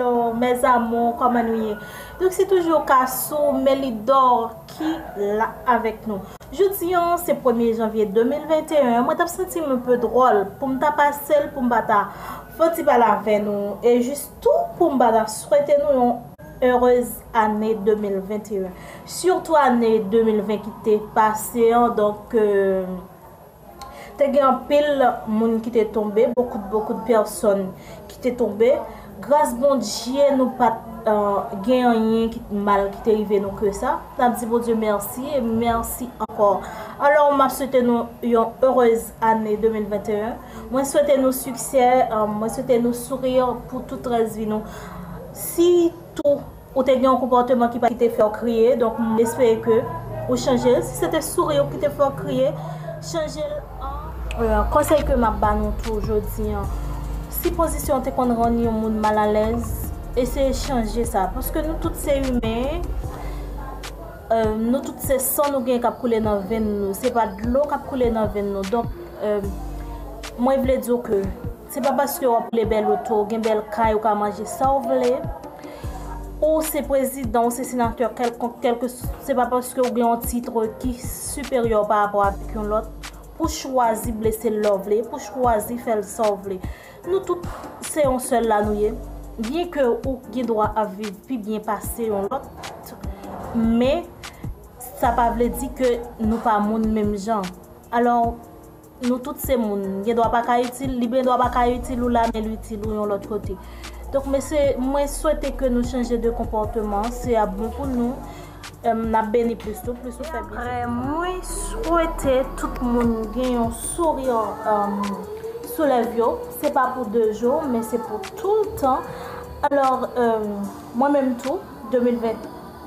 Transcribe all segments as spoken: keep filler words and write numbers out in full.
Oh, mes amours, kòman nou ye? Donk, se toujou Kasou Melidor ki la avèk nou. Jodi an, se premye janvye de mil venteyen. Mwen t ap santi m enpe dwòl pou m ta pase l, pou m pa ta fè yon ti pale avè nou. E jis tou pou m pa ta swete nou yon heureuse année de mil venteyen. Sitou ane de mil ven ki te pase an, donk, euh, te gen anpil moun ki te tonbe, beaucoup, beaucoup de personnes ki te tonbe. Gras Bondye, nou pa t, euh, gen anyen ki mal ki te rive nou ke sa. N ap di Bondye mèsi e mèsi ankò. Alò, m ap swete nou yon heureuse année de mil venteyen. Mwen swete nou siksè, euh, mwen swete nou sourire pou tout rès vi nou. Si tou ou te gen yon konpòteman ki pa, ki te fè w kriye, donk m espere ke ou chanje l. Si se te souri w ki te fè w kriye, chanje l an, euh, konsèy ke m ap ba nou tou jodi an. Si pozisyon w te konn rann yon moun malalèz, eseye chanje sa. Paske nou tout se imen, euh, nou tout se san nou gen k ap koule nan venn nou. Se pa dlo k ap koule nan venn nou. Donk, euh, mwen vle di w ke se pa paske w ap woule bèl oto, w gen bèl kay, ou ka manje sa w vle, ou se prezidan, ou se senatè kèlkonk, kèlke, se pa paske w gen yon tit ki siperyè pa rapò avèk yon lòt, pou chwazi blese l lè w vle, pou chwazi fè l sa w vle. Nou tout se yon sèl la nou ye. Byen ke ou gen dwa ap viv pi byen pase yon lòt, men sa pa vle di ke nou pa moun menm jan. Alò, nou tout se moun. Gen dwa pa ka itil, li gen dwa pa ka itil ou la, men li itil ou yon lòt kote. Donk, mesye, mwen swete ke nou chanje de konpòteman. Se ap bon pou nou. Em, n ap beni plis tou, plis ou fè byen. Apre, mwen swete tout moun gen yon souri, em, sou lèv yo. Se pa pou de jou, men se pou tout tan. Alò, em, mwen menm tou, de mil ven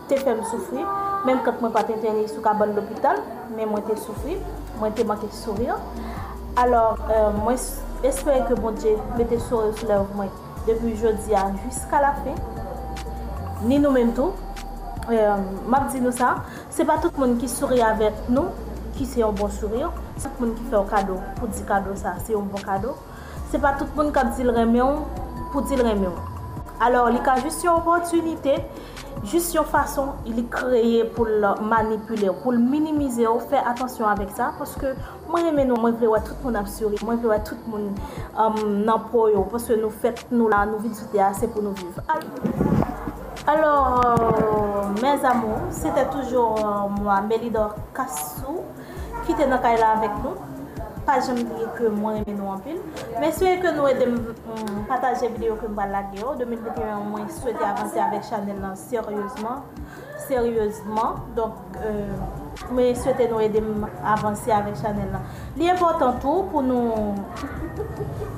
te fè m soufri. Menm kan mwen pa t entène sou kabann lopital, men mwen te soufri. Mwen te manke souri. Alò, eh, mwen s-, espere ke Bondye mete souri sou lèv mwen depi jodi a jiska lafen. Ni nou menm tou. Eh, m ap di nou sa, se pa tout moun ki souri avèk nou ki se yon bon souri. Se tout moun ki fè w kado pou di kado sa, se yon bon kado. Se pa tout moun k ap di l renmen w pou di l renmen w. Alò, li ka jis yon opòtinite, jis yon fason li kreye pou l manipile w, pou l minimize w. Fè atansyon avèk sa, paske mwen renmen nou, mwen vle wè tout moun ap souri, mwen vle wè tout moun, um, nan po yo, paske nou fèt, nou la, nou vin sou tè a, se pou nou viv. Al-, alors, euh, mes amours, c'était toujours, euh, moi, Melidor Cassou, ki te nan kay la avèk nou. Pa janm bliye ke mwen renmen nou anpil. Men espere ke nou ede m, mm, pataje videyo ke m pral lage yo. De mil venteyen, mwen swete avanse avèk chanèl lan seryezman. Seryezman. Donk, euh, mwen swete nou ede m avanse avèk chanèl lan. Li enpòtan tou pou nou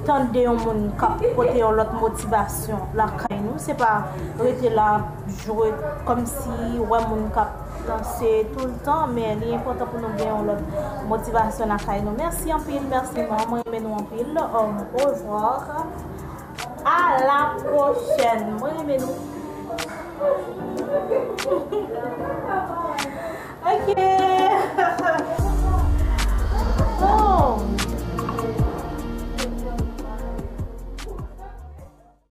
tande yon moun k ap pote yon lòt motivasyon lakay nou. Se pa rete la ap jwe kòmsi wè moun k ap danse toultan, men li enpòtan pou nou gen yon lòt motivasyon lakay nou. Mèsi anpil, mèsi, mwen renmen nou anpil. Um, au revoir. À la prochaine. Mwen renmen nou.